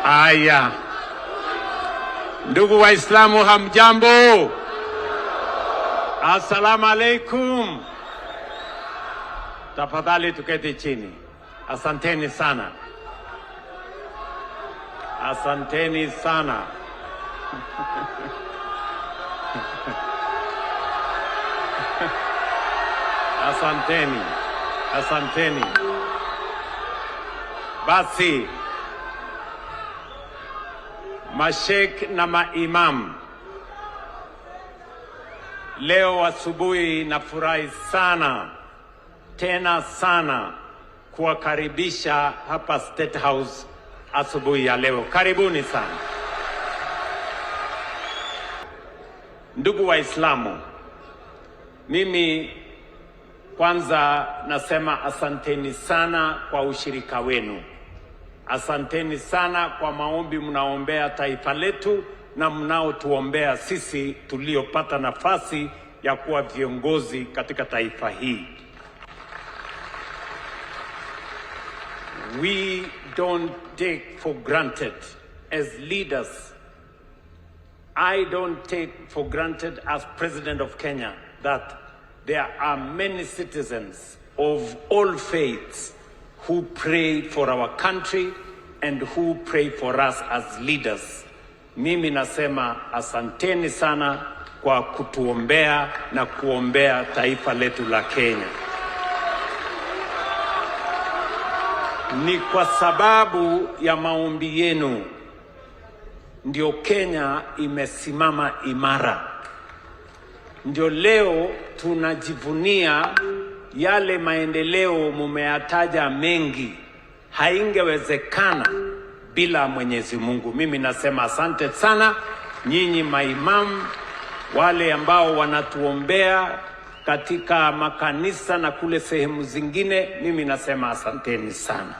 Aya, ndugu Waislamu, hamjambo? Assalamu alaikum. Tafadhali tuketi chini. Asanteni sana, asanteni sana. Asanteni, asanteni. Basi mashek na maimam, leo asubuhi nafurahi sana tena sana kuwakaribisha hapa State House asubuhi ya leo. Karibuni sana ndugu Waislamu. Mimi kwanza nasema asanteni sana kwa ushirika wenu. Asanteni sana kwa maombi mnaombea taifa letu na mnaotuombea sisi tuliopata nafasi ya kuwa viongozi katika taifa hii. We don't take for granted as leaders. I don't take for granted as president of Kenya that there are many citizens of all faiths who pray for our country and who pray for us as leaders. Mimi nasema asanteni sana kwa kutuombea na kuombea taifa letu la Kenya. Ni kwa sababu ya maombi yenu ndio Kenya imesimama imara, ndio leo tunajivunia yale maendeleo mumeyataja mengi, haingewezekana bila Mwenyezi Mungu. Mimi nasema asante sana nyinyi maimamu, wale ambao wanatuombea katika makanisa na kule sehemu zingine, mimi nasema asanteni sana.